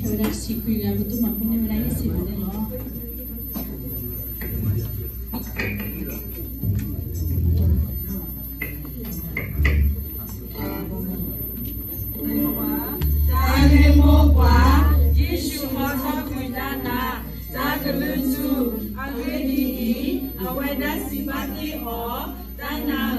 ဝဲဒၣ်တဆံခွံဂၤ ပသူၣ်မၤဖိန့ၢ်ဝဲဒၣ်ယဲၢ်ဆံဂၤန့ၣ်လီၤ. တၢ်ဂ့ၢ်မိၢ်ပှၢ်, ယ့ၣ်ၡူးဟီထီၣ်ကွံာ်တၢ်နါ, တၢ်ကလုၢ်ထူ, အဂ့ၢ်ဒ်အံၤ, အဝဲဒၣ်စံးဘၣ်တ့ၢ်အီၤ, တၢ်နါ